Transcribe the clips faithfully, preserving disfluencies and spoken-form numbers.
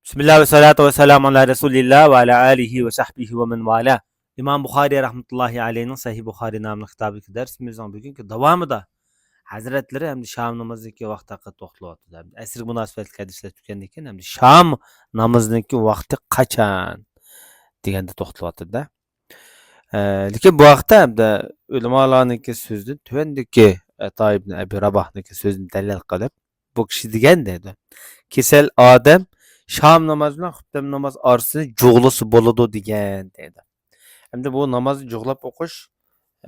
بىسمىللا ۋە سالاتۇ ۋە سالامۇ ئالا رەسۇلىللا ۋە ئالا ئالىھى ۋە سەھبىھى ۋە مەن ۋالا. ئىمام بۇخارىي رەھمەتۇللاھى ئەلەيھىنىڭ سەھىھ بۇخارىي ناملىق كىتابىدىكى دەرسىمىزنىڭ بۈگۈنكى داۋامىدا ھەزرەتلىرى ئەمدى شام نامىزىنىڭكى ۋاقتى ھەققىدە توختىلىۋاتىدۇ. ئەمدى ئەسىرگە مۇناسىۋەتلىك ھەدىسلەر تۈگەندىن كېيىن ئەمدى شام نامىزىنىڭكى ۋاقتى قاچان دېگەندە توختىلىۋاتىدۇ. ئە، لېكىن بۇ ھەقتە ئەمدى ئۆلىمالارنىڭكى سۆزىدىن تۆۋەندىكى ئەتا ئىبن ئەبى راباھنىڭكى سۆزىنى دەلىل قىلىپ، بۇ كىشى دېگەن دەيدۇ، كېسەل ئادەم شام ناماز بىلەن خۇپتەم ناماز ئارىسىنى جۇغلىسا بولىدۇ دېگەن دەيدۇ. ئەمدى بۇ نامازنى جۇغلاپ ئوقۇش،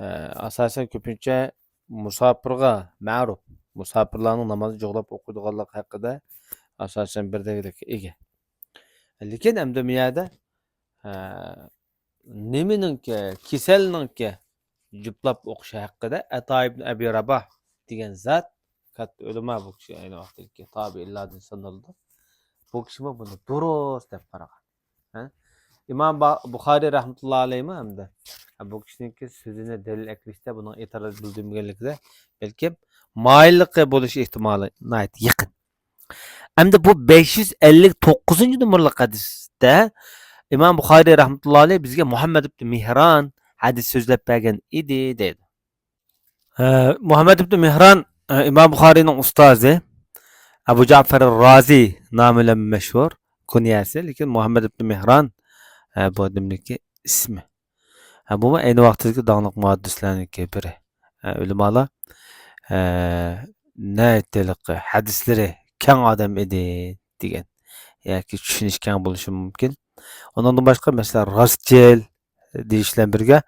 ئە، ئاساسەن كۆپىنچە مۇساپىرغا مەرۇپ. مۇساپىرلارنىڭ نامازنى جۇغلاپ ئوقۇيدىغانلىقى ھەققىدە ئاساسەن بىر دەلىلگە ئىگە. لېكىن ئەمدى بۇ يەردە، ئە، نېمىنىڭكى، كېسەلنىڭكى جۇغلاپ ئوقۇشى ھەققىدە ئەتا ئىبن ئەبى راباھ دېگەن زات، كاتتا ئۆلىما، بۇ كىشى ئەينى ۋاقىتتىكى تابىئىنلاردىن سانىلىدۇ. بۇ كىشىمۇ بۇنى دۇرۇس دەپ قارىغان. ھە؟ ئىمام با-، بۇخارىي رەھمەتۇللا ئەلەيھىمۇ ئەمدى، ھە، بۇ كىشىنىڭكى سۆزىنى دەلىل ئەكىلىشتە بۇنىڭ ئېتىراز بىلدۈرمىگەنلىكىدە، بەلكىم مايىللىقى بولۇش ئېھتىمالى ناھايىتى يېقىن. ئەمدى بۇ بەش يۈز ئەللىك توققۇزىنچى نومۇرلۇق ھەدىستە ئىمام بۇخارىي رەھمەتۇللا ئەلەيھ بىزگە مۇھەممەد ئىبن مېھران ھەدىس سۆزلەپ بەرگەن ئىدى دەيدۇ. ئە، مۇھەممەد ئىبن مېھران، ئە، ئىمام بۇخارىينىڭ ئۇستازى، ئەبۇ جەئفەر رازى نامى بىلەن مەشھۇر، كۇنيەسى، لېكىن مۇھەممەد ئىبن مېھران، ئە، بۇ ئادەمنىڭكى ئىسمى. ھە، بۇمۇ ئەينى ۋاقىتتىكى داڭلىق مۇھەددىسلەرنىڭكى بىرى. ھە، ئۆلىمالار، ھە، ناھايىتى ھېلىقى ھەدىسلىرى كەڭ ئادەم ئىدى دېگەن. ياكى چۈشىنىشى كەڭ بولۇشى مۇمكىن. ئۇنىڭدىن باشقا، مەسىلەن، راستچىل دېيىش بىلەن بىرگە،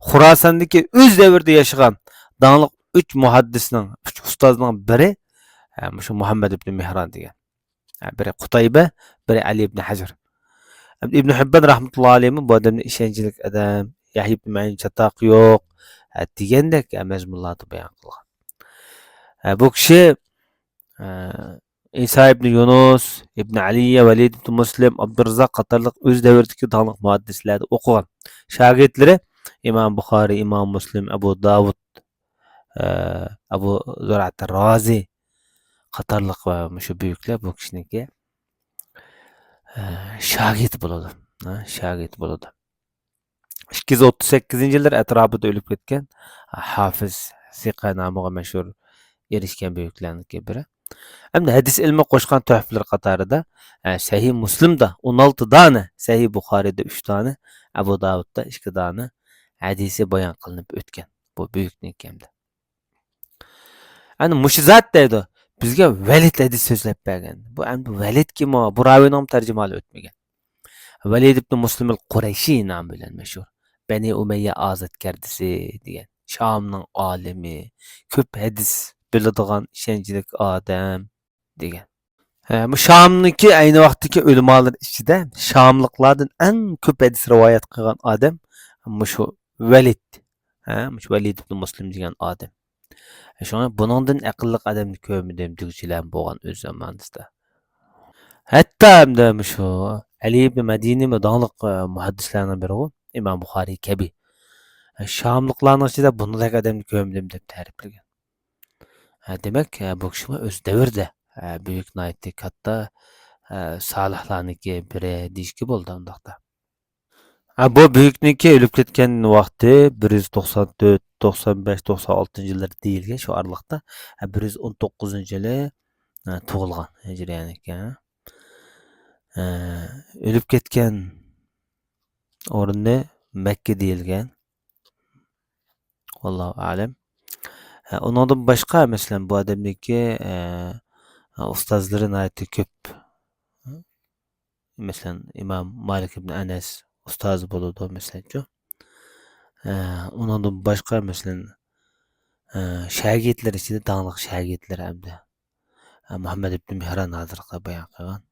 خۇراساندىكى ئۆز دەۋرىدە ياشىغان داڭلىق ئۈچ مۇھەددىسنىڭ، ئۈچ ئۇستازنىڭ بىرى، ھە، مۇشۇ مۇھەممەد ئىبن مېھران دېگەن. ھە، بىرى قۇتايبە، بىرى ئەلى ئىبن ھەجەر. ئىبن ھىببان رەھمەتۇللا ئەلەيھىمۇ بۇ ئادەمنى ئىشەنچلىك ئادەم، يەھيا ئىبن مەئىن چاتاق يوق، ھە، دېگەندەك، ھە، مەزمۇنلاردا بايان قىلغان. ھە، بۇ كىشى، ھە، ئىسا ئىبن يۇنۇس، ئىبن ئەلىيە، ۋەلىد ئىبن مۇسلىم، ئابدۇرازاق قاتارلىق ئۆز دەۋرىدىكى داڭلىق مۇھەددىسلەردە ئوقۇغان. شاگىرتلىرى ئىمام بۇخارىي، ئىمام مۇسلىم، ئەبۇ داۋۇد، ئە، ئەبۇ زۇرئەت رازى قاتارلىق ۋە مۇشۇ بۈيۈكلەر بۇ كىشىنىڭكى، ئە، شاگىرتى بولىدۇ. ھە، شاگىرتى بولىدۇ. ئىككى يۈز ئوتتۇز سەككىزىنچى يىللار ئەتراپىدا ئۆلۈپ كەتكەن، ھافىز سىقا نامىغا مەشھۇر، ئېرىشكەن بۈيۈكلەرنىڭكى بىرى. ئەمدى ھەدىس ئىلمى قوشقان تۆھپىلىرى قاتارىدا، ئە، سەھىھ مۇسلىمدا ئون ئالتە دانە، سەھىھ بۇخارىيدا ئۈچ دانە، ئەبۇ داۋۇدتا ئىككى دانە ھەدىسى بايان قىلىنىپ ئۆتكەن. بۇ بۈيۈكنىڭكى ئەمدى. ئەنە مۇشۇ زات دەيدۇ، بىزگە ۋەلىد ھەدىس سۆزلەپ بەرگەن. بۇ ئەمدى ۋەلىد كىم ئۇ؟ بۇ راۋىنىڭمۇ تەرجىمىھالى ئۆتمىگەن. ۋەلىد ئىبن مۇسلىمىل قۇرەيشى نامى بىلەن مەشھۇر. بەنى ئۇمەييە ئازادگەردىسى دېگەن. شامنىڭ ئالىمى، كۆپ ھەدىس بىلىدىغان ئىشەنچلىك ئادەم دېگەن. ھە، بۇ شامنىڭكى ئەينى ۋاقىتتىكى ئۆلىمالار ئىچىدە شاملىقلاردىن ئەڭ كۆپ ھەدىس رىۋايەت قىلغان ئادەم مۇشۇ ۋەلىد. ھە، مۇشۇ ۋەلىد ئىبن مۇسلىم دېگەن ئادەم. شۇڭا بۇنىڭدىن ئەقىللىق ئادەمنى كۆرمىدىم دېگۈچىلەرمۇ بولغان ئۆز زامانىسىدا. ھەتتا ئەمدى مۇشۇ ئەلى ئىبن مەدىنىمۇ داڭلىق، ئە، مۇھەددىسلەرنىڭ بىرىغۇ، ئىمام بۇخارىي كەبى. شاملىقلارنىڭ ئىچىدە بۇنىڭدەك ئادەمنى كۆرمىدىم دەپ تەرىپلىگەن. ھە، دېمەك، ھە، بۇ كىشىمۇ ئۆز دەۋرىدە، ھە، بۈيۈك ناھايىتى كاتتا، ھە، سالىھلارنىڭكى بىرى دېيىشكە بولىدۇ ئۇنداقتا. ھە، بۇ بۈيۈكنىڭكى ئۆلۈپ كەتكەن ۋاقتى بىر يۈز توقسان تۆت، توقسان بەش، توقسان ئالتىنچى يىللىرى دېيىلگەن شۇ ئارىلىقتا. ھە، بىر يۈز ئون توققۇزىنچى يىلى، ھە، تۇغۇلغان ھىجرىيەنىڭكى. ھە، ئۆلۈپ كەتكەن ئورنى مەككە دېيىلگەن. ۋاللاھۇ ئەلەم. ھە، ئۇنىڭدىن باشقا، مەسىلەن، بۇ ئادەمنىڭكى، ئە، ئۇستازلىرى ناھايىتى كۆپ. مەسىلەن، ئىمام مالىك ئىبن ئەنەس ئۇستازى بولىدۇ، مەسىلەنچۇ. ئە، ئۇنىڭدىن باشقا، مەسىلەن، ئە، شاگىرتلىرى ئىچىدە داڭلىق شاگىرتلىرى ئەمدى. ئە، مۇھەممەد ئىبن مېھران ھازىرقى بايان قىلغان.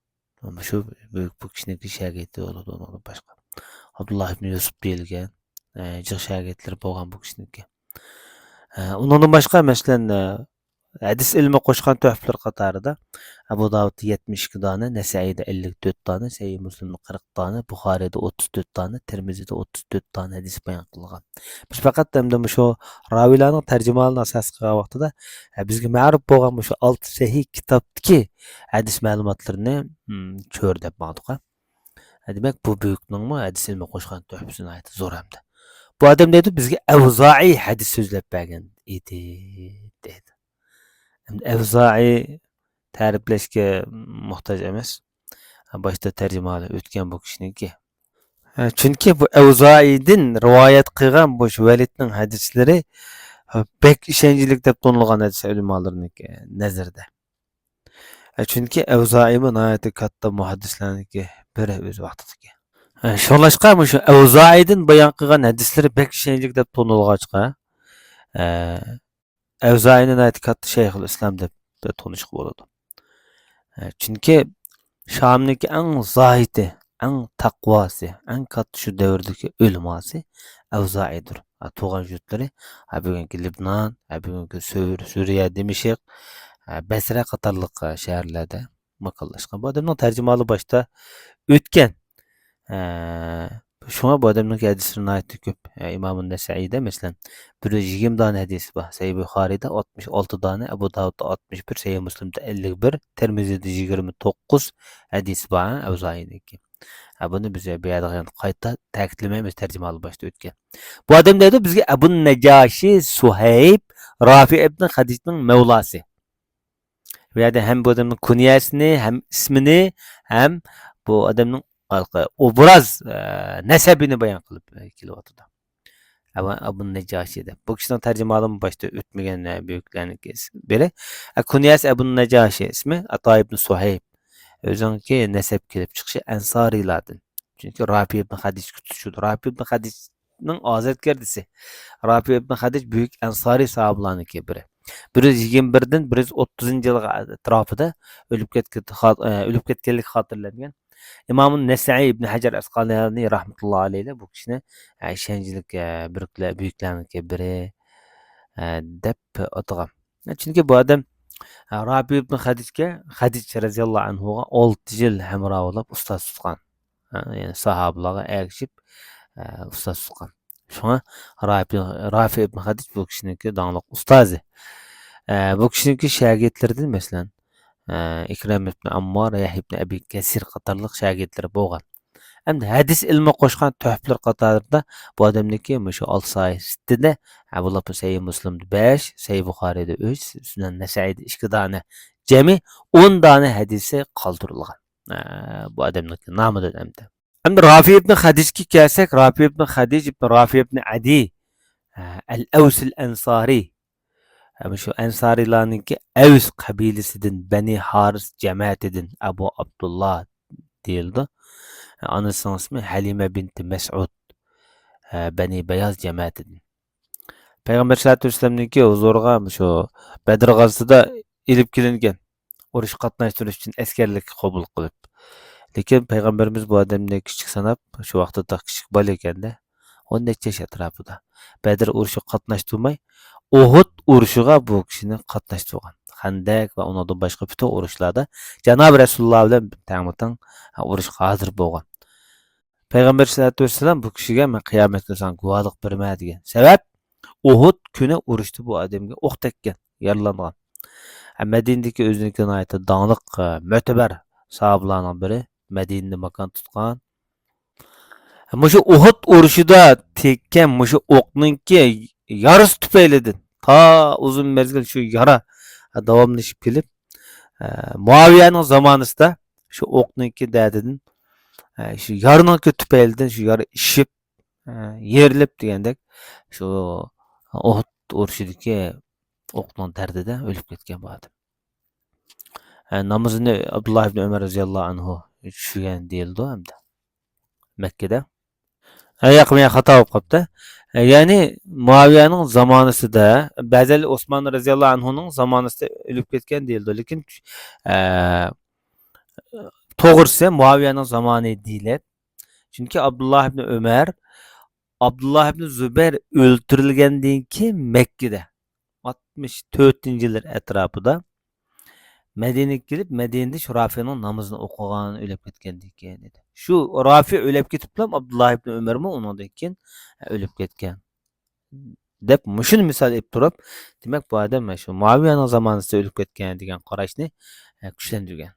مۇشۇ بۈيۈك بۇ كىشىنىڭكى شاگىرتى بولىدۇ، ئۇنىڭدىن باشقا. ئابدۇللا ئىبن يۈسۈپ دېيىلگەن، ئە، جىق شاگىرتلىرى بولغان بۇ كىشىنىڭكى. ئە، ئۇنىڭدىن باشقا، مەسىلەن، ئە، ھەدىس ئىلمى قوشقان تۆھپىلىرى قاتارىدا ئەبۇ داۋۇدتا يەتمىش ئىككى دانە، نەسەئىيدە ئەللىك تۆت دانە، سەھىھ مۇسلىمدا قىرىق دانە، بۇخارىيدا ئوتتۇز تۆت دانە، تىرمىزىدە ئوتتۇز تۆت دانە ھەدىس بايان قىلغان. بىز پەقەت ئەمدى مۇشۇ راۋىيلارنىڭ تەرجىمىھالىنى ئاساس قىلغان ۋاقتىدا، ئە، بىزگە مەرۇپ بولغان مۇشۇ ئالتە سەھىھ كىتابتىكى ھەدىس مەلۇماتلىرىنى، م، كۆر دەپ ماڭدۇق، ھە. دېمەك، بۇ بۈيۈكنىڭمۇ ھەدىس ئىلمى قوشقان تۆھپىسى ناھايىتى زور ھەمدە. بۇ ئادەم دەيدۇ، بىزگە ئەۋزائىي ھەدىس سۆزلەپ بەرگەن ئىدى، دەيدۇ. ئەۋزائىي تەرىپلەشكە موھتاج ئەمەس. باشتا تەرجىمىھالى ئۆتكەن بۇ كىشىنىڭكى. چۈنكى بۇ ئەۋزائىيدىن رىۋايەت قىلغان بۇ ۋەلىدنىڭ ھەدىسلىرى بەك ئىشەنچلىك دەپ تونۇلغان ھەدىس ئۆلىمالىرىنىڭكى نەزىرىدە. ئە، چۈنكى ئەۋزائىيمۇ ناھايىتى كاتتا مۇھەددىسلەرنىڭكى بىرى ئۆز ۋاقتىدىكى. ئە، شۇڭلاشقا مۇشۇ ئەۋزائىيدىن بايان قىلغان ھەدىسلىرى بەك ئىشەنچلىك دەپ تونۇلغاچقا، ئە، ئەۋزائىينى ناھايىتى كاتتا شەيخۇل ئىسلام دەپ تونۇشقا بولىدۇ. ئە، چۈنكى شامنىڭكى ئەڭ زاھىدى، ئەڭ تەقۋاسى، ئەڭ كاتتا شۇ دەۋردىكى ئۆلىماسى ئەۋزائىيدۇر. ئە، تۇغان يۇرتلىرى، ئە، بۈگۈنكى لىبنان، ئە، بۈگۈنكى سۈر-، سۈرىيە، دىمىشق، ئە، بەسرە قاتارلىق، ئە، شەھەرلەردە ماكانلاشقان. بۇ ئادەمنىڭ تەرجىمىھالى باشتا ئۆتكەن. ئە، شۇڭا بۇ ئادەمنىڭكى ھەدىسلىرى ناھايىتى كۆپ. ئە، ئىمامۇ نەسەئىيدە، مەسىلەن، بىر يۈز يىگىرمە دانە ھەدىسى بار. سەھىھ بۇخارىيدا ئاتمىش ئالتە دانە، ئەبۇ داۋۇدتا ئاتمىش بىر، سەھىھ مۇسلىمدا ئەللىك بىر، تىرمىزىدە يىگىرمە توققۇز ھەدىسى بار، ھە، ئەۋزائىينىڭكى. ھە، بۇنى بىز بۇ يەردە يەنە قايتا تەكىتلىمەيمىز، تەرجىمىھالى باشتا ئۆتكەن. بۇ ئادەم دەيدۇ، بىزگە ئەبۇ نەجاشى سۇھەيب، رافى ئىبن خەدىجنىڭ مەۋلاسى. بۇ يەردە ھەم بۇ ئادەمنىڭ كۇنيەسىنى، ھەم ئىسمىنى، ھەم بۇ ئادەمنىڭ ھېلىقى ئوبراز، ئە، نەسەبىنى بايان قىلىپ، ئە، كېلىۋاتىدۇ. ئەبۇ، ئەبۇ نەجاشى دەپ. بۇ كىشىنىڭ تەرجىمىھالىمۇ باشتا ئۆتمىگەن، ئە، بۈيۈكلەرنىڭكى بىرى. ئە، كۇنيەسى ئەبۇ نەجاشى، ئىسمى ئاتا ئىبن سۇھەيب. ئۆزىنىڭكى نەسەب كېلىپ چىقىشى ئەنسارىيلاردىن. چۈنكى رافى ئىبن خەدىجگە تۇتىشىدۇ. رافى ئىبن خەدىج نىڭ ئازادگەردىسى. رافى ئىبن خەدىج بۈيۈك ئەنسارىي ساھابىلارنىڭكى بىرى. بىر يۈز يىگىرمە بىردىن بىر يۈز ئوتتۇزىنچى يىلغا ئەتراپىدا ئۆلۈپ كەتكەن، خات-، ئە، ئۆلۈپ كەتكەنلىكى خاتىرىلەنگەن. ئىمامۇ نەسەئىي ئىبن ھەجەر ئەسقالانى رەھمەتۇللا ئەلەيھى بۇ كىشىنى، ئە، ئىشەنچلىك، ئە، بىرىكلە-، بۈيۈكلەرنىڭكى بىرى، ئە، دەپ ئاتىغان. چۈنكى بۇ ئادەم، ئە، رافى ئىبن خەدىجگە، خەدىج رەزىياللاھۇ ئەنھۇغا ئالتە يىل ھەمراھ بولۇپ ئۇستاز تۇتقان. ھە، يەنى ساھابىلارغا ئەگىشىپ، ئە، ئۇستاز تۇتقان. شۇڭا رافى، رافى ئىبن خەدىج بۇ كىشىنىڭكى داڭلىق ئۇستازى. ئە، بۇ كىشىنىڭكى شاگىرتلىرىدىن، مەسىلەن، ئە، ئىكرىم ئىبن ئاممار، يەھيا ئىبن ئەبى كەسىر قاتارلىق شاگىرتلىرى بولغان. ئەمدى ھەدىس ئىلمى قوشقان تۆھپىلىرى قاتارىدا بۇ ئادەمنىڭكى مۇشۇ ئالتە ساھىھىدە، ھە، بۇلار سەھىھ مۇسلىمدا بەش، سەھىھ بۇخارىيدا ئۈچ، سۈنەن نەسەئىدە ئىككى دانە، جەمئىي ئون دانە ھەدىسى قالدۇرۇلغان. ئە، بۇ ئادەمنىڭكى نامىدىن ئەمدى. ئەمدى رافى ئىبن خەدىجگە كەلسەك، رافى ئىبن خەدىج ئىبن رافى ئىبن ئەدى، ئە، ئەل ئەۋسىل ئەنسارى. ئە، شۇ ئەنسارىيلارنىڭكى ئەۋس قەبىلىسىدىن، بەنى ھارىس جەمەتىدىن ئەبۇ ئابدۇللا دېيىلىدۇ. ئە، ئانىسىنىڭ ئىسمى ھەلىمە بىنتى مەسئۇد، ئە، بەنى بەياز جەمەتىدىن. پەيغەمبەر سەللەللاھۇ ئەلەيھى ۋەسەللەمنىڭكى ھۇزۇرىغا مۇشۇ بەدر غازىسىدا ئېلىپ كېلىنگەن، ئۇرۇشقا قاتناشتۇرۇش ئۈچۈن ئەسكەرلىككە قوبۇل قىلىپ. لېكىن پەيغەمبىرىمىز بۇ ئادەمنى كىچىك ساناپ، شۇ ۋاقىتتا كىچىك بالا ئىكەندە، ئون نەچچە ياش ئەتراپىدا. بەدر ئۇرۇشىغا قاتناشتۇرماي، ئۇھۇد ئۇرۇشىغا بۇ كىشىنى قاتناشتۇرغان. خەندەك ۋە ئۇنىڭدىن باشقا پۈتۈن ئۇرۇشلاردا جانابى رەسۇلۇللا بىلەن تەڭمۇتەڭ ئۇرۇشقا ھازىر بولغان. پەيغەمبەر سەللەللاھۇ ئەلەيھى ۋەسەللەم بۇ كىشىگە، مەن قىيامەت كۈنى ساڭا گۇۋاھلىق بېرىمەن دېگەن. سەۋەب، ئۇھۇد كۈنى ئۇرۇشتا بۇ ئادەمگە ئوق تەگكەن، يارىلانغان. ھە، مەدىنىدىكى ئۆزىنىڭكى ناھايىتى داڭلىق، ئە، مۆتىبەر ساھابىلارنىڭ بىرى، مەدىنىدە ماكان تۇتقان. مۇشۇ ئۇھۇد ئۇرۇشىدا تەگكەن مۇشۇ ئوقنىڭكى يارىسى تۈپەيلىدىن تا ئۇزۇن مەزگىل شۇ يارا داۋاملىشىپ كېلىپ، ئە، مۇئاۋىيەنىڭ زامانىسىدا شۇ ئوقنىڭكى دەردىدىن، ئە، شۇ يارىنىڭكى تۈپەيلىدىن شۇ يارا ئىششىپ، ئە، يېرىلىپ دېگەندەك، شۇ ئۇھۇد ئۇرۇشىدىكى ئوقنىڭ دەردىدە ئۆلۈپ كەتكەن بۇ ئادەم. ئە، نامىزىنى ئابدۇللا ئىبن ئۆمەر رەزىياللاھۇ ئەنھۇ چۈشۈرگەن دېيىلىدۇ ئەمدى مەككىدە. ھە، ياق، مەن خاتا بولۇپ قاپتۇ. ئە، يەنى مۇئاۋىيەنىڭ زامانىسىدا، بەزىلەر ئوسمان رەزىياللاھۇ ئەنھۇنىڭ زامانىسىدا ئۆلۈپ كەتكەن دېيىلىدۇ. لېكىن، ئە، توغرىسى مۇئاۋىيەنىڭ زامانى دېيىلىپ، چۈنكى ئابدۇللا ئىبن ئۆمەر، ئابدۇللا ئىبن زۇبەير ئۆلتۈرۈلگەندىن كېيىن مەككىدە، ئات-، ئاتمىش تۆتىنچى يىللار ئەتراپىدا مەدىنىگە كېلىپ، مەدىنىدە شۇ رافىئنىڭ نامىزىنى ئوقۇغان، ئۆلۈپ كەتكەندىن كېيىن، دېدى. شۇ رافىئ ئۆلۈپ كېتىپلا ئابدۇللا ئىبنى ئۆمەرمۇ ئۇنىڭدىن كېيىن ئۆلۈپ كەتكەن، دەپ مۇشۇنى مىسال ئېلىپ تۇرۇپ، دېمەك، بۇ ئادەم شۇ مۇئاۋىيەنىڭ زامانىسىدا ئۆلۈپ كەتكەن دېگەن قاراشنى، ئە، كۈچلەندۈرگەن.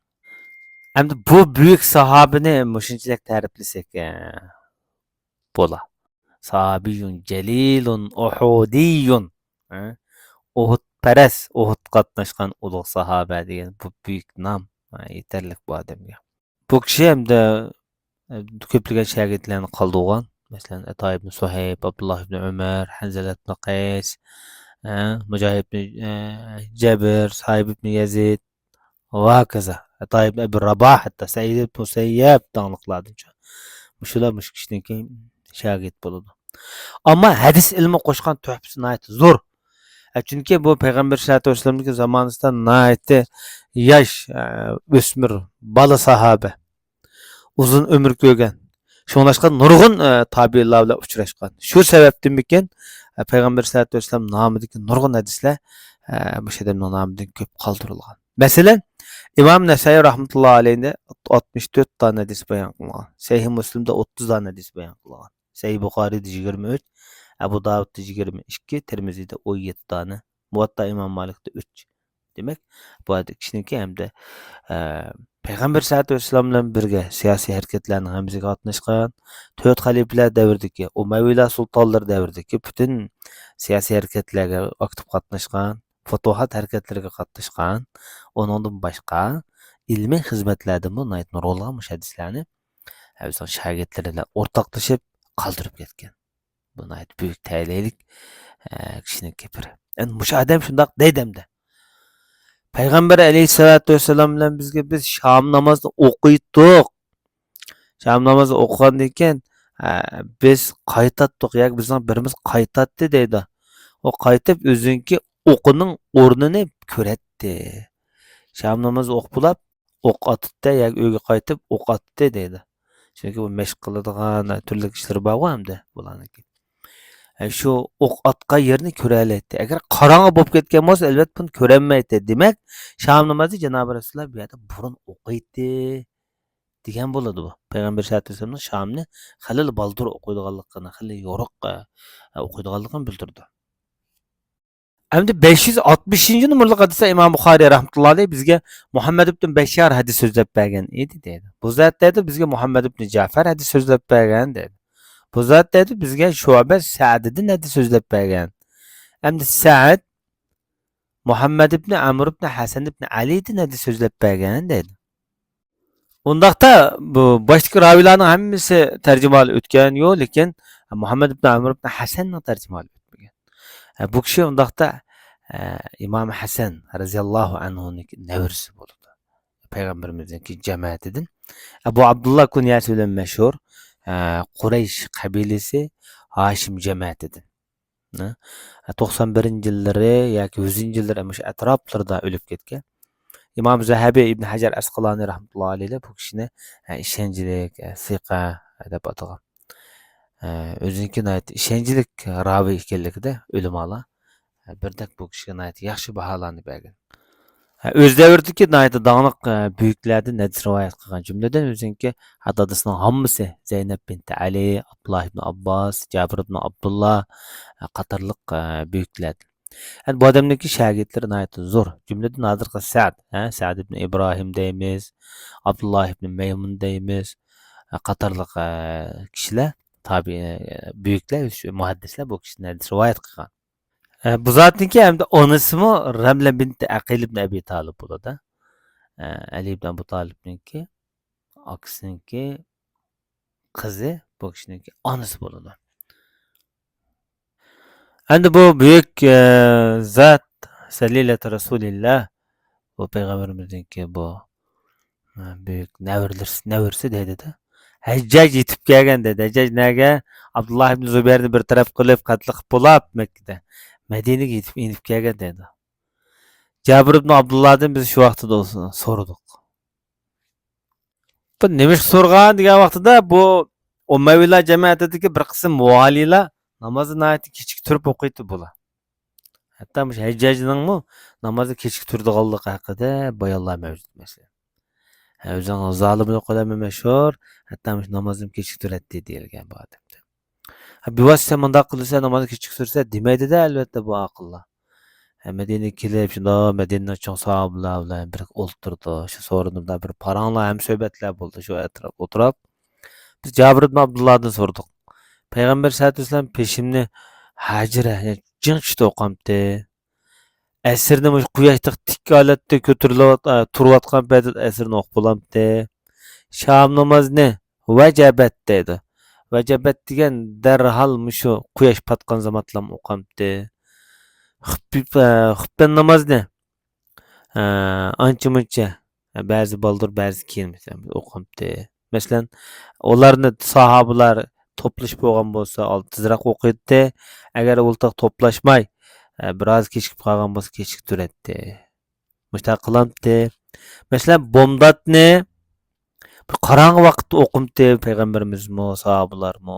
ئەمدى بۇ بۈيۈك ساھابىنى مۇشۇنچىلىك تەرىپلىسەك، ئە، بولا. ساھابىيۇن جەلىلۇن ئۇھۇدىيۇن. ئە، ئۇھۇدپەرەس، ئۇھۇد قاتناشقان ئۇلۇغ ساھابە دېگەن بۇ بۈيۈك نام، ئە، يېتەرلىك بۇ ئادەمگە. بۇ كىشى ھەمدە، ئە، كۆپلىگەن شاگىرتلەرنى قالدۇرغان. مەسىلەن، ئەتا ئىبن سۇھەيب، ئابدۇللا ئىبن ئۆمەر، ھەنزەلە ئىبن قەيس، ئە، مۇجاھىد ئىبن، ئە، جەبىر، ساھىب ئىبن يەزىد، ۋە ھاكازا. ئەتا ئىبن ئەبى راباھ، ھەتتا سەئىد ئىبن مۇسەييەب داڭلىقلاردىن. مۇشۇلار مۇشۇ كىشىنىڭكى شاگىرت بولىدۇ. ئەمما ھەدىس ئىلمى قوشقان تۆھپىسى ناھايىتى زور. ئە، چۈنكى بۇ پەيغەمبەر سەللەللاھۇ ئەلەيھى ۋەسەللەمنىڭكى زامانىسىدا ناھايىتى ياش، ئە، ئۆسمۈر، بالا ساھابە. ئۇزۇن ئۆمۈر كۆرگەن. شۇڭلاشقا نۇرغۇن، ئە، تابىئىنلار بىلەن ئۇچراشقان. شۇ سەۋەبتىنمىكىن، ئە، پەيغەمبەر سەللەللاھۇ ئەلەيھى ۋەسەللەم نامىدىكى نۇرغۇن ھەدىسلەر، ئە، مۇشۇ ئادەمنىڭ نامىدىن كۆپ قالدۇرۇلغان. مەسىلەن، ئىمام نەسائىي رەھمەتۇللا ئەلەيھىدە ئاتمىش تۆت دانە ھەدىس بايان قىلغان. سەھىھ مۇسلىمدا ئوتتۇز دانە ھەدىس بايان قىلغان. سەھىھ بۇخارىيدا يىگىرمە ئۈچ، ئەبۇ داۋۇدتا يىگىرمە ئىككى، تىرمىزىدە ئون يەتتە دانە، مۇۋەتتا ئىمام مالىكتا ئۈچ. دېمەك، بۇ ئادەم كىشىنىڭكى ھەمدە، ئە، پەيغەمبەر سەللەللاھۇ ئەلەيھى ۋەسەللەم بىلەن بىرگە سىياسىي ھەرىكەتلەرنىڭ ھەممىسىگە قاتناشقان، تۆت خەلىپىلەر دەۋرىدىكى، ئۇمەۋىيلار سۇلتانلىرى دەۋرىدىكى پۈتۈن سىياسىي ھەرىكەتلەرگە ئاكتىپ قاتناشقان، پۇتۇھات ھەرىكەتلىرىگە قاتناشقان، ئۇنىڭدىن باشقا ئىلمىي خىزمەتلەردىمۇ ناھايىتى نۇرغۇنلىغان مۇشۇ ھەدىسلەرنى ئۆزىنىڭ شاگىرتلىرى بىلەن ئورتاقلىشىپ قالدۇرۇپ كەتكەن. بۇ ناھايىتى بۈيۈك تەلەيلىك، ئە، كىشىنىڭكى بىرى. ئەمدى مۇشۇ ئادەم شۇنداق دەيدۇ ئەمدى. پەيغەمبەر ئەلەيھىسسالاتۇ ۋەسسالام بىلەن بىزگە، بىز شام نامازىنى ئوقۇيتتۇق. شام نامازى ئوقۇغاندىن كېيىن، ئە، بىز قايتاتتۇق، ياكى بىزنىڭ بىرىمىز قايتاتتى دەيدۇ. ئۇ قايتىپ ئۆزىنىڭكى ئوقىنىڭ ئورنىنى كۆرەتتى. شام نامازى ئوقۇپ بولاپ، ئوق ئاتتى، ياكى ئۆيگە قايتىپ ئوق ئاتتى دەيدۇ. چۈنكى بۇ مەشىق قىلىدىغان تۈرلۈك ئىشلىرى بارغۇ ئەمدى بۇلارنىڭكى. ئە، شۇ ئوق ئاتقان يېرىنى كۆرەلەيتتى. ئەگەر قاراڭغۇ بولۇپ كەتكەن بولسا، ئەلۋەتتە بۇنى كۆرەلمەيتتى. دېمەك، شام نامازى جانابى رەسۇلۇللا بۇ يەردە بۇرۇن ئوقۇيتتى دېگەن بولىدۇ بۇ. پەيغەمبەر سەللەللاھۇ ئەلەيھى ۋەسەللەمنىڭ شامنى خېلىلا بالدۇر ئوقۇيدىغانلىقىنى، خېلى يورۇق، ئە، ئوقۇيدىغانلىقىنى بىلدۈرىدۇ. ئەمدى بەش يۈز ئاتمىشىنچى نومۇرلۇق ھەدىستە ئىمام بۇخارىي رەھمەتۇللا ئەلەيھ بىزگە مۇھەممەد ئىبن بەششار ھەدىس سۆزلەپ بەرگەن ئىدى دەيدۇ. بۇ زات دەيدۇ بىزگە مۇھەممەد ئىبن جەفەر ھەدىس سۆزلەپ بەرگەن دەيدۇ. بۇ زات دەيدۇ بىزگە شۇئبە سەدىدىن ھەدىس سۆزلەپ بەرگەن. ئەمدى سەد مۇھەممەد ئىبن ئەمر ئىبن ھەسەن ئىبن ئەلىدىن ھەدىس سۆزلەپ بەرگەن دەيدۇ. ئۇنداقتا بۇ باشتىكى راۋىلارنىڭ ھەممىسى تەرجىمىھالى ئۆتكەن يو، لېكىن مۇھەممەد ئىبن ئەمر ئىبن ھەسەننىڭ تەرجىمىھالى ئۆتمىگەن. ئە، بۇ كىشى ئۇنداقتا، ئە، ئىمام ھەسەن رەزىياللاھۇ ئەنھۇنىڭ نەۋرىسى بولىدۇ. پەيغەمبىرىمىزنىڭكى جەمەتىدىن. ئە، بۇ ئابدۇللا كۇنيەسى بىلەن مەشھۇر، ئە، قۇرەيش قەبىلىسى، ھاشىم جەمەتىدىن. نە؟ توقسان بىرىنچى يىللىرى ياكى يۈزىنچى يىللىرى مۇشۇ ئەتراپلىرىدا ئۆلۈپ كەتكەن. ئىمام زەھەبى ئىبن ھەجەر ئەسقالانى رەھمەتۇللا ئەلەيھ بۇ كىشىنى، ئە، ئىشەنچلىك، ئە، سىقە دەپ ئاتىغان. ئە، ئۆزىنىڭكى ناھايىتى ئىشەنچلىك راۋى ئىكەنلىكىدە ئۆلىمالار، ئە، بىردەك بۇ كىشىگە ناھايىتى ياخشى باھالارنى بەرگەن. ئە، ئۆز دەۋرىدىكى ناھايىتى داڭلىق، ئە، بۈيۈكلەردىن ھەدىس رىۋايەت قىلغان. جۈملىدىن ئۆزىنىڭكى ئاتا-دادىسىنىڭ ھاممىسى، زەينەپ بىنتى ئەلى، ئابدۇللا ئىبن ئابباس، جابىر ئىبن ئابدۇللا، ئە، قاتارلىق، ئە، بۈيۈكلەردىن. ئەمدى بۇ ئادەمنىڭكى شاگىرتلىرى ناھايىتى زور. جۈملىدىن ھازىرقى سەئد، ھە، سەئد ئىبن ئىبراھىم دەيمىز، ئابدۇللا ئىبن مەيمۇن دەيمىز، ھە، قاتارلىق، ھە، كىشىلەر تابىئىي، بۈيۈكلەر، شۇ مۇھەددىسلەر بۇ كىشىدىن ھەدىس رىۋايەت قىلغان. ھە، بۇ زاتنىڭكى ھەمدە ئانىسىمۇ رەملە بىنتى ئەقىل ئىبن ئەبى تالىپ بولىدۇ. ھە، ئەلى ئىبن ئەبۇ تالىپنىڭكى ئاكىسىنىڭكى قىزى بۇ كىشىنىڭكى ئانىسى بولىدۇ. ئەمدى بۇ بۈيۈك، ئە، زات سەلىلەتۇ رەسۇلىللا، بۇ پەيغەمبىرىمىزنىڭكى بۇ، ئە، بۈيۈك نەۋرىلىرى، نەۋرىسى دەيدۇ-دە. ھەججاج يېتىپ كەلگەن دەيدۇ. ھەججاج نەگە؟ ئابدۇللا ئىبن زۇبەيرنى بىر تەرەپ قىلىپ، قەتل قىلىپ بولاپ مەككىدە، مەدىنىگە يېتىپ، يېنىپ كەلگەن دەيدۇ. جابىر ئىبن ئابدۇللادىن بىز شۇ ۋاقىتتا سورىدۇق. بۇ نېمىشقا سورىغان دېگەن ۋاقتىدا، بۇ ئۇمەۋىيلار جەمەتىدىكى بىر قىسىم ۋالىيلار نامازنى ناھايىتى كېچىكتۈرۈپ ئوقۇيتتى بۇلار. ھەتتا مۇشۇ ھەججاجنىڭمۇ نامازنى كېچىكتۈرىدىغانلىقى ھەققىدە بايانلار مەۋجۇت، مەسىلەن. ھە، ئۆزىنىڭ زالىملىقى بىلەن مەشھۇر، ھەتتا مۇشۇ نامازنى كېچىكتۈرەتتى دېيىلگەن بۇ ئادەمدە. ھە، بىۋاسىتە مۇنداق قىلسا، نامازنى كېچىكتۈرسە دېمەيدىدە، ئەلۋەتتە، بۇ ئاقىللار. ھە، مەدىنىگە كېلىپ، شۇنداق مەدىنىنىڭ چوڭ ساھابىلار بىلەن بىرگە ئولتۇرىدۇ. شۇ سورۇندا بىر پاراڭلار، ھەمسۆھبەتلەر بولدى. شۇ ئەتراپتا ئولتۇرۇپ، بىز جابىر ئىبن ئابدۇللادىن سورىدۇق. پەيغەمبەر سەللەللاھۇ ئەلەيھى ۋەسەللەم پېشىمنى ھەجرە، يەنى جىڭ چۈشتە ئوقامتى. ئەسىرنى مۇشۇ قۇياش تېخى تىك ھالەتتە كۆتۈرۈلۈۋات-، ئە، تۇرۇۋاتقان پەيتتە ئەسىرنى ئوقۇپ بولامتى. شام نامازنى ۋەجەبەت دەيدۇ. ۋەجەبەت دېگەن دەرھال مۇشۇ قۇياش پاتقان زامانلام ئوقامتى. خۇپ-، ئە، خۇپپەن نامازنى، ئە، ئانچە-مۇنچە، ئە، بەزى بالدۇر، بەزى كېيىن، مەسىلەن، ئوقامتى. مەسىلەن، ئۇلارنى ساھابىلار توپلىشىپ بولغان بولسا، ئال-، تېزرەك ئوقۇيتتى. ئەگەر ئۇلار توپلاشماي، ئە، بىراز كېچىكىپ قالغان بولسا، كېچىكتۈرەتتى. مۇشۇنداق قىلامتى. مەسىلەن، بومداتنى بىر قاراڭغۇ ۋاقىتتا ئوقۇمتى پەيغەمبىرىمىزمۇ، ساھابىلارمۇ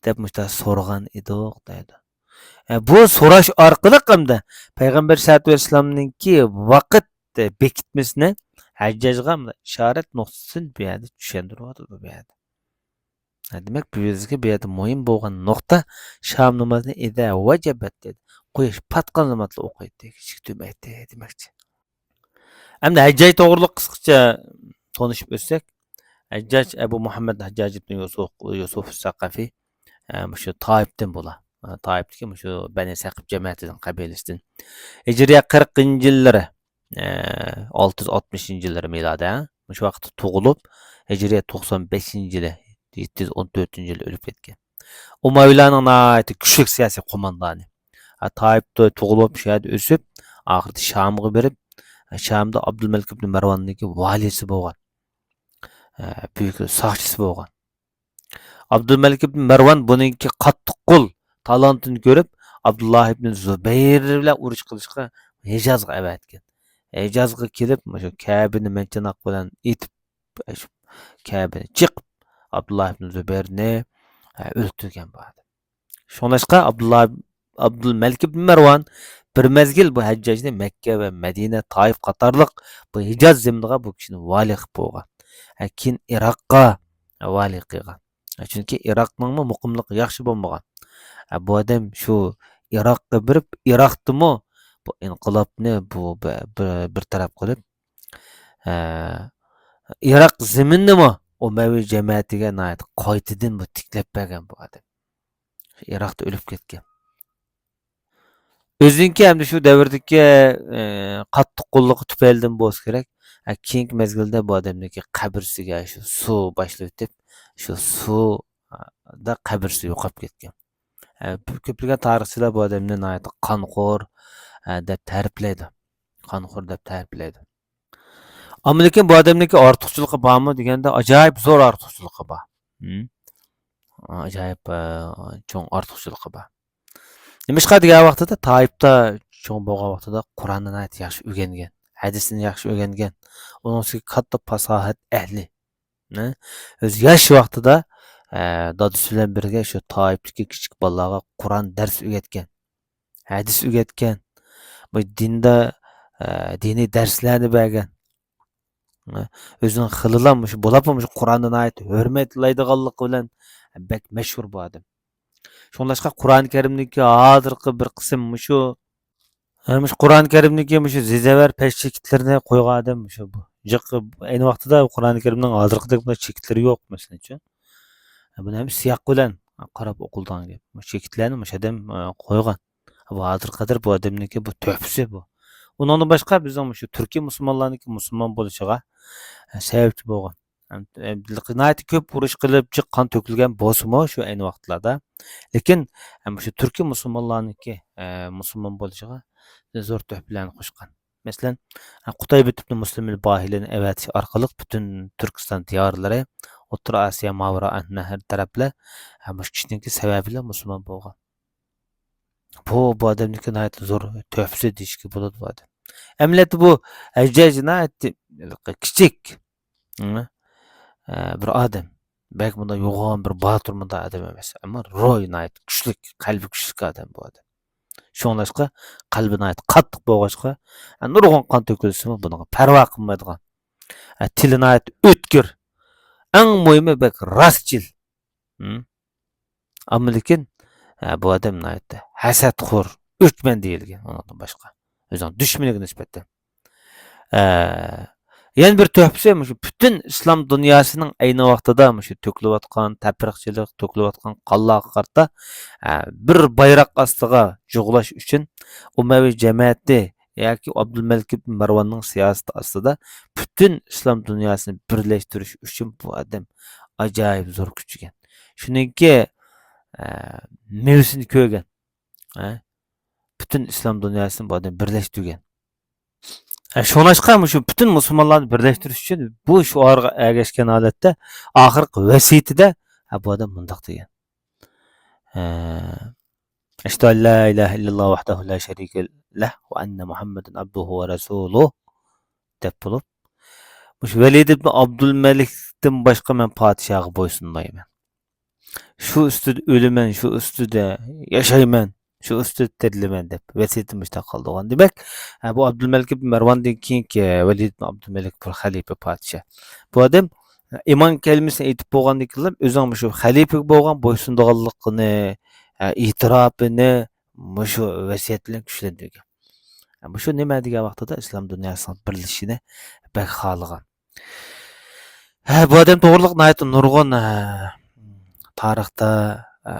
دەپ مۇشۇنداق سورىغان ئىدۇق دەيدۇ. ئە، بۇ سوراش ئارقىلىق ھەمدە پەيغەمبەر سەللەللاھۇ ئەلەيھى ۋەسەللەمنىڭكى ۋاقىت بېكىتمىسىنى ھەججاجغا ئىشارەت نۇقتىسىدىن بۇ يەردە چۈشەندۈرۈۋاتىدۇ بۇ يەردە. ھە، دېمەك، بۇ يەردىكى، بۇ يەردە مۇھىم بولغان نۇقتا، شام نامازنى ئىزا ۋەجەبەت دېدى. قۇياش پاتقان زامانلا ئوقۇيتتى، كېچىكتۈرمەيتتى دېمەكچى. ئەمدى ھەججاج توغرىلىق قىسقىچە تونۇشۇپ ئۆتسەك، ھەججاج ئەبۇ مۇھەممەد ھەججاج ئىبن يۇسۇف، يۇسۇف سەقەفى، ئە، مۇشۇ تائىپتىن بولا. ئە، تائىپتىكى مۇشۇ بەنى سەقىپ جەمەتىدىن، قەبىلىسىدىن. ھىجرىيە قىرىقىنچى يىللىرى، ئە، ئالتە يۈز ئاتمىشىنچى يىللىرى مىلادىي، ھە؟ مۇشۇ ۋاقىتتا تۇغۇلۇپ، ھىجرىيە توقسان بەشىنچى يىلى، يەتتە يۈز ئون تۆتىنچى يىلى ئۆلۈپ كەتكەن. ئۇمەۋىلەرنىڭ ناھايىتى كۈچلۈك سىياسىي قوماندانى. ھە، تائىپتا تۇغۇلۇپ، شۇ يەردە ئۆسۈپ، ئاخىرىدا شامغا بېرىپ، شامدا ئابدۇلمەلىك ئىبن مەرۋاننىڭكى ۋالىسى بولغان. ھە، بۈيۈك ساقچىسى بولغان. ئابدۇلمەلىك ئىبن مەرۋان بۇنىڭكى قاتتىق قول تالانتىنى كۆرۈپ، ئابدۇللا ئىبن زۇبەير بىلەن ئۇرۇش قىلىشقا ھىجازغا ئەۋەتكەن. ھىجازغا كېلىپ، مۇشۇ كەبىنى مەنچىناق بىلەن ئېتىپ، شۇ كەبىنى چېقىپ، ئابدۇللا ئىبن زۇبەيرنى، ئە، ئۆلتۈرگەن بۇ ئادەم. شۇڭلاشقا ئابدۇللا، ئابدۇلمەلىك ئىبن مەرۋان بىر مەزگىل بۇ ھەججاجنى مەككە ۋە مەدىنە، تائىپ قاتارلىق بۇ ھىجاز زېمىنىغا بۇ كىشىنى ۋالىي قىلىپ قويغان. ھە، كېيىن ئىراققا ۋالىي قىلغان. چۈنكى ئىراقنىڭمۇ مۇقىملىقى ياخشى بولمىغان. ھە، بۇ ئادەم شۇ ئىراققا بېرىپ، ئىراقتىمۇ بۇ ئىنقىلابنى بۇ بىر، بىر، بىر تەرەپ قىلىپ، ھە، ئىراق زېمىنىنىمۇ ئۇمەۋى جەمەتىگە ناھايىتى قايتىدىن بۇ تىكلەپ بەرگەن بۇ ئادەم. ئىراقتا ئۆلۈپ كەتكەن. ئۆزىنىڭكى ھەمدە شۇ دەۋردىكى، ئى، قاتتىق قوللۇقى تۈپەيلىدىن بولسا كېرەك، ئە، كېيىنكى مەزگىلدە بۇ ئادەمنىڭكى قەبرىسىگە شۇ سۇ باشلىۋېتىپ، شۇ سۇدا قەبرىسى يوقاپ كەتكەن. ئە، كۆپلىگەن تارىخچىلار بۇ ئادەمنى ناھايىتى قانخور، ئە، دەپ تەرىپلەيدۇ. قانخور دەپ تەرىپلەيدۇ. ئەمما لېكىن بۇ ئادەمنىڭكى ئارتۇقچىلىقى بارمۇ دېگەندە، ئاجايىپ زور ئارتۇقچىلىقى بار. ھىم. ئاجايىپ، ئە، چوڭ ئارتۇقچىلىقى بار. نېمىشقا دېگەن ۋاقتىدا تائىپتا چوڭ بولغان ۋاقتىدا قۇرئاننى ناھايىتى ياخشى ئۆگەنگەن، ھەدىسنى ياخشى ئۆگەنگەن، ئۇنىڭ ئۈستىگە كاتتا پاساھەت ئەھلى. نە؟ ئۆزى ياش ۋاقتىدا، ئە، دادىسى بىلەن بىرگە شۇ تائىپتىكى كىچىك بالىلارغا قۇرئان دەرس ئۆگەتكەن، ھەدىس ئۆگەتكەن، بۇ دىندا، ئە، دىنىي دەرسلەرنى بەرگەن. ئۆزىنىڭ خېلىلا مۇشۇ، بولۇپمۇ مۇشۇ قۇرئاننى ناھايىتى ھۆرمەتلەيدىغانلىقى بىلەن بەك مەشھۇر بۇ ئادەم. شۇڭلاشقا قۇرئان كەرىمدىكى ھازىرقى بىر قىسىم مۇشۇ، ھە، مۇشۇ قۇرئان كەرىمدىكى مۇشۇ زىزەۋەر پەش چېكىتلىرىنى قويغان ئادەم مۇشۇ بۇ. جىق، ئەينى ۋاقتىدا قۇرئان كەرىمنىڭ ھازىرقىدەك بۇنداق چېكىتلىرى يوق، مەسىلەن ئۈچۈن. بۇنى ھەم سىياق بىلەن قاراپ ئوقۇلىدىغان گەپ. مۇشۇ چېكىتلەرنى مۇشۇ ئادەم، ئە، قويغان. بۇ ھازىرغا قەدەر بۇ ئادەمنىڭكى بۇ تۆھپىسى بۇ. ئۇنىڭدىن باشقا بىزنىڭ مۇشۇ تۈركىي مۇسۇلمانلارنىڭكى مۇسۇلمان بولۇشىغا، ئە، سەۋەبچى بولغان. ھەم، ئە، ناھايىتى كۆپ ئۇرۇش قىلىپ، جىق قان تۆكۈلگەن بولسىمۇ شۇ ئەينى ۋاقىتلاردا. لېكىن، ئە، مۇشۇ تۈركىي مۇسۇلمانلارنىڭكى، ئە، مۇسۇلمان بولۇشىغا زور تۆھپىلەرنى قوشقان. مەسىلەن، قۇتەيبە ئىبن مۇسلىم ئەل باھىلىنى ئەۋەتىش ئارقىلىق پۈتۈن تۈركىستان دىيارلىرى، ئوتتۇرا ئاسىيا، ماۋراء نەھر تەرەپلەر، ھە، مۇشۇ كىشىنىڭكى سەۋەبى بىلەن مۇسۇلمان بولغان. بۇ، بۇ ئادەمنىڭكى ناھايىتى زور تۆھپىسى دېيىشكە بولىدۇ بۇ ئادەم. ئەمەلىيەتتە بۇ ھەججاج ناھايىتى كىچىك، ھە، بىر ئادەم. بەك مۇنداق يوغان بىر باتۇر مۇنداق ئادەم ئەمەس. ئەمما روھى ناھايىتى كۈچلۈك، قەلبى كۈچلۈك ئادەم بۇ ئادەم. شۇڭلاشقا قەلبى ناھايىتى قاتتىق بولغاچقا، نۇرغۇن قان تۆكۈلسىمۇ بۇنىڭغا پەرۋا قىلمايدىغان. تىلى ناھايىتى ئۆتكۈر. ئەڭ مۇھىمى بەك راستچىل. ھىم؟ ئەمما لېكىن، ئە، بۇ ئادەم ناھايىتى ھەسەتخور، ئۆچمەن دېيىلگەن ئۇنىڭدىن باشقا. ئۆزىنىڭ دۈشمىنىگە نىسبەتەن. ئە، يەنە بىر تۆھپىسى مۇشۇ پۈتۈن ئىسلام دۇنياسىنىڭ ئەينى ۋاقتىدا مۇشۇ تۆكۈلۈۋاتقان تەپرىقىچىلىك، تۆكۈلۈۋاتقان قانلارغا قارىتا، ئە، بىر بايراق ئاستىغا جۇغلاش ئۈچۈن ئۇمەۋى جەمەتى ياكى ئابدۇلمەلىك ئىبن مەرۋاننىڭ سىياسىتى ئاستىدا پۈتۈن ئىسلام دۇنياسىنى بىرلەشتۈرۈش ئۈچۈن بۇ ئادەم ئاجايىپ زور كۈچىگەن. شۇنىڭكى، ئە، مېۋىسىنى كۆرگەن. ئە، پۈتۈن ئىسلام دۇنياسىنى بۇ ئادەم بىرلەشتۈرگەن. ئە، شۇڭلاشقا مۇشۇ پۈتۈن مۇسۇلمانلارنى بىرلەشتۈرۈش ئۈچۈن بۇ شوئارغا ئەگەشكەن ھالەتتە ئاخىرقى ۋەسىيىتىدە، ئە، بۇ ئادەم مۇنداق دېگەن. ئە، «أشهد أن لا إله إلا الله وحده لا شريك له وأن محمدا عبده ورسوله» دەپ بولۇپ، مۇشۇ ۋەلىد ئىبن ئابدۇلمەلىكتىن باشقا مەن پادىشاھقا بويسۇنمايمەن. شۇ ئۈستىدە ئۆلىمەن، شۇ ئۈستىدە ياشايمەن، شۇ ئۈستىدە تىرىلىمەن دەپ ۋەسىيىتىنى مۇشۇنداق قىلدۇرغان. دېمەك، ھە، بۇ ئابدۇلمەلىك ئىبن مەرۋاندىن كېيىنكى ۋەلىد ئىبن ئابدۇلمەلىك بىر خەلىپە پادىشاھ. بۇ ئادەم ئىمان كەلىمىسىنى ئېيتىپ بولغاندىن كېيىن ئۆزىنىڭ مۇشۇ خەلىپىگە بولغان بويسۇنىدىغانلىقىنى، ئە، ئېتىراپىنى مۇشۇ ۋەسىيەت بىلەن كۈچلەندۈرگەن. ئە، مۇشۇ نېمە دېگەن ۋاقتىدا ئىسلام دۇنياسىنىڭ بىرلىشىشىنى بەك خالىغان. ھە، بۇ ئادەم توغرىلىق ناھايىتى نۇرغۇن، ھە، تارىختا، ھە،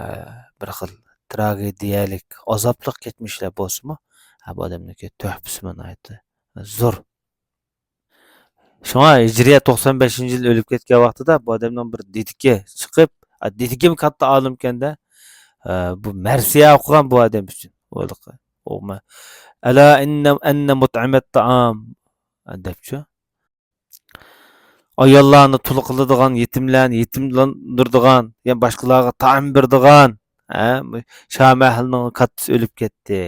بىر خىل تراگېدىيەلىك، ئازابلىق كەچمىشلەر بولسىمۇ، ھە، بۇ ئادەمنىڭكى تۆھپىسىمۇ ناھايىتى زور. شۇڭا ھىجرىيە توقسان بەشىنچى يىل ئۆلۈپ كەتكەن ۋاقتىدا بۇ ئادەمنىڭ بىر دېدىكى چىقىپ، ئا، دېدىكىمۇ كاتتا ئالىمكەن-دە، ئە، بۇ مەرسىيە ئوقۇغان بۇ ئادەم ئۈچۈن. ئوقۇما. «ألا إن، أن مطعم الطعام» دەپچۇ. ئاياللارنى تۇل قىلىدىغان، يېتىملەرنى يېتىملاندۇرىدىغان، يا باشقىلارغا تائام بېرىدىغان، ھە، شامەھەلنىڭ كاتتىسى ئۆلۈپ كەتتى،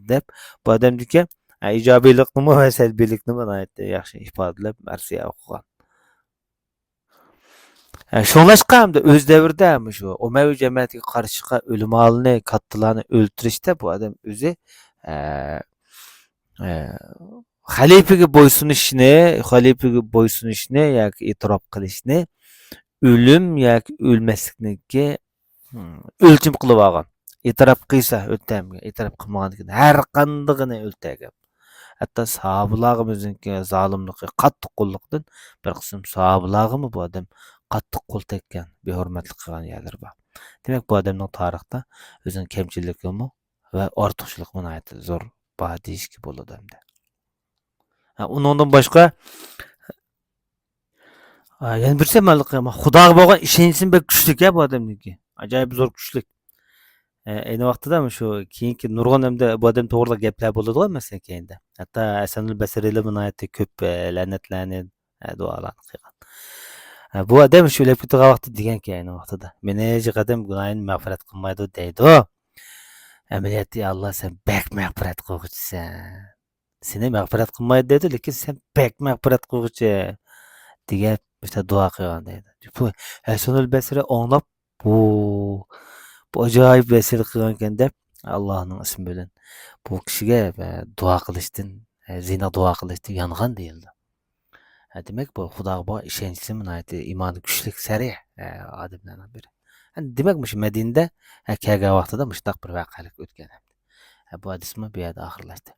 دەپ، بۇ ئادەمدىكى، ھە، ئىجابىيلىقنىمۇ ۋە سەلبىيلىكنىمۇ ناھايىتى ياخشى ئىپادىلەپ، مەرسىيە ئوقۇغان. ھە، شۇڭلاشقا ھەمدە ئۆز دەۋرىدە مۇشۇ ئۇمەۋى جەمەتىگە قارشى چىققان ئۆلىمالارنى، كاتتىلارنى ئۆلتۈرۈشتە بۇ ئادەم ئۆزى، ھە، ئە، خەلىپىگە بويسۇنۇشنى، خەلىپىگە بويسۇنۇشنى ياكى ئېتىراپ قىلىشنى ئۆلۈم ياكى ئۆلمەسلىكنىڭكى، ھىم، ئۆلچىمى قىلىپ ئالغان. ئېتىراپ قىلسا ئۆلتۈرمىگەن، ئېتىراپ قىلمىغاندىكىن ھەر قاندىقىنى ئۆلتۈرگەن. ھەتتا ساھابىلارغىمۇ ئۆزىنىڭكى زالىملىقى، قاتتىق قوللۇقىدىن بىر قىسىم ساھابىلارغىمۇ بۇ ئادەم قاتتىق قول تەگكەن، بىھۆرمەتلىك قىلغان يەرلىرى بار. دېمەك، بۇ ئادەمنىڭ تارىختا ئۆزىنىڭ كەمچىلىكىمۇ ۋە ئارتۇقچىلىقى ناھايىتى زور بار دېيىشكە بولىدۇ ئەمدى. ھە، ئۇنىڭدىن باشقا، ھە، يەنە بىرسى، مەن خۇداغا بولغان ئىشەنچىم بەك كۈچلۈك ھە بۇ ئادەمنىڭكى. ئاجايىپ زور كۈچلۈك. ھە، ئەينى ۋاقتىدا شۇ كېيىنكى نۇرغۇن ئەمدى بۇ ئادەم توغرىلىق گەپلەر بولىدىغۇ مەسىلەن كېيىندە. ھەتتا ھەسەنۇل بەسرىلىمۇ ناھايىتى كۆپ، ھە، لەنەتلەرنى، ھە، دۇئالارنى قىلغان. ھە، بۇ ئادەم شۇ ئۆلۈپ كېتىدىغان ۋاقتىدا دېگەنكەن ئەينى ۋاقتىدا. مېنى ھېچ ئادەم گۇناھىمنى مەغپىرەت قىلمايدۇ دەيدۇ. ئەمەلىيەتتە، يا ئاللا، سەن بەك مەغپىرەت قىلغۇچىسەن. سېنى مەغپىرەت قىلمايدۇ دەيدۇ، لېكىن سەن بەك مەغپىرەت قىلغۇچى دېگەن مۇشۇنداق دۇئا قىلغان دەيدۇ. بۇ ھەسەنۇل بەسرى ئاڭلاپ، بۇ، بۇ ئاجايىپ ۋەسىيەت قىلغانكەن دەپ، ئاللانىڭ ئىسمى بىلەن بۇ كىشىگە، ئە، دۇئا قىلىشتىن، ئە، زىنا دۇئا قىلىشتىن يانغان دېيىلدى. ھە، دېمەك، بۇ خۇداغا بولغان ئىشەنچىسى ناھايىتى ئىمانى كۈچلۈك، سەرىھ، ئە، ئادەملەرنىڭ بىرى. ھە، دېمەك، مۇشۇ مەدىنىدە، ھە، كەلگەن ۋاقتىدا مۇشۇنداق بىر ۋەقەلىك ئۆتكەن. ھە، بۇ ھەدىسمۇ بۇ يەردە ئاخىرلاشتى.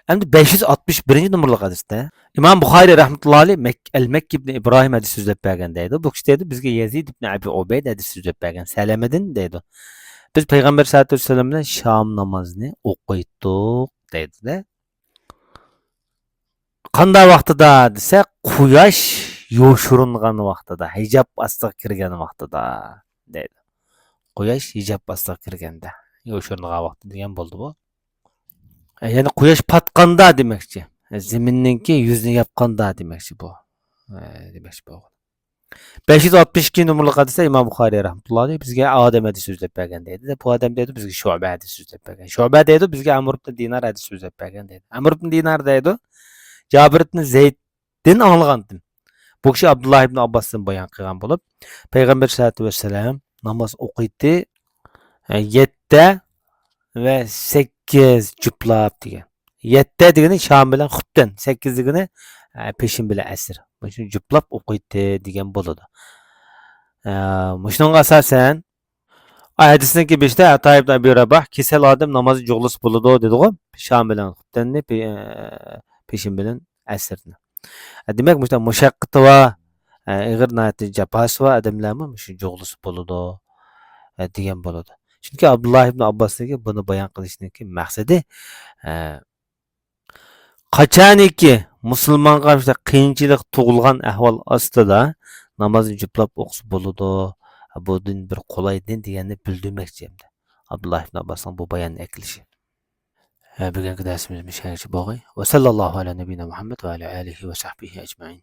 ئەمدى بەش يۈز ئاتمىش بىرىنچى نومۇرلۇق ھەدىستە ئىمام بۇخارىي رەھمەتۇللا ئەلەيھ مەك-، ئەل مەككى ئىبنى ئىبراھىم ھەدىس سۆزلەپ بەرگەن دەيدۇ. بۇ كىشى دەيدۇ، بىزگە يەزىد ئىبنى ئەبى ئۇبەيد ھەدىس سۆزلەپ بەرگەن. سەلەمىدىن دەيدۇ. بىز پەيغەمبەر سەللەللاھۇ ئەلەيھى ۋەسەللەم بىلەن شام نامازىنى ئوقۇيتتۇق دەيدۇ-دە. قانداق ۋاقتىدا دېسە، قۇياش يوشۇرۇنغان ۋاقتىدا، ھىجاب ئاستىغا كىرگەن ۋاقتىدا دەيدۇ. قۇياش ھىجاب ئاستىغا كىرگەندە، يوشۇرۇنغان ۋاقتى دېگەن بولدى بۇ. ئە، يەنى قۇياش پاتقاندا دېمەكچى. ئە، زېمىننىڭكى يۈزىنى ياپقاندا دېمەكچى بۇ. ئە، دېمەكچى بولغان. بەش يۈز ئاتمىش ئىككى نومۇرلۇق ھەدىستە ئىمام بۇخارىي رەھمەتۇللا ئەلەيھ بىزگە ئادەم ھەدىس سۆزلەپ بەرگەن دەيدۇ. بۇ ئادەم دەيدۇ، بىزگە شۇبە ھەدىس سۆزلەپ بەرگەن. شۇبە دەيدۇ، بىزگە ئەمر ئىبن دىنار ھەدىس سۆزلەپ بەرگەن دەيدۇ. ئەمر ئىبن دىنار دەيدۇ، جابىر ئىبن زەيدتىن ئاڭلىغانتىم. بۇ كىشى ئابدۇللا ئىبن ئابباستىن بايان قىلغان بولۇپ، پەيغەمبەر سەللەللاھۇ ئەلەيھى ۋەسەللەم ناماز ئوقۇيتتى، ئە، يەتتە ۋە سەك-، سەككىز جۈپلاپ دېگەن. يەتتە دېگىنى شام بىلەن خۇپتەن، سەككىز دېگىنى، ئە، پېشىن بىلەن ئەسىر. مۇشۇنى جۈپلاپ ئوقۇيتتى دېگەن بولىدۇ. ئە، مۇشۇنىڭغا ئاساسەن، ئاي ھەدىسنىڭكى بېشىدا ئەتا ئىبن ئەبى رەباھ، «كېسەل ئادەم نامازدا جۇغلىسا بولىدۇ» دېدىغۇ. شام بىلەن خۇپتەننى، پې-، ئە، پېشىن بىلەن ئەسىرنى. ئە، دېمەك، مۇشۇنداق مۇشەققىتى بار، ئە، ئېغىر ناھايىتى جاپاسى بار ئادەملەرمۇ مۇشۇ جۇغلىسا بولىدۇ، ئە، دېگەن بولىدۇ. چۈنكى ئابدۇللا ئىبن ئابباسنىڭكى بۇنى بايان قىلىشنىڭكى مەقسىتى، ئە، قاچانكى مۇسۇلمانغا شۇنداق قىيىنچىلىق تۇغۇلغان ئەھۋال ئاستىدا نامازنى جۈپلاپ ئوقۇسا بولىدۇ. بۇ دىن بىر قولاي دىن دېگەننى بىلدۈرمەكچى ئەمدى. ئابدۇللا ئىبن ئابباسنىڭ بۇ باياننى ئەكېلىشى. ھە، بۈگۈنكى دەرسىمىز مۇشۇ يەرگىچە بولغاي. ۋەسەللاللاھۇ ئەلا نەبىينا مۇھەممەد ۋە ئەلا ئالىھى ۋە سەھبىھى ئەجمەئىن.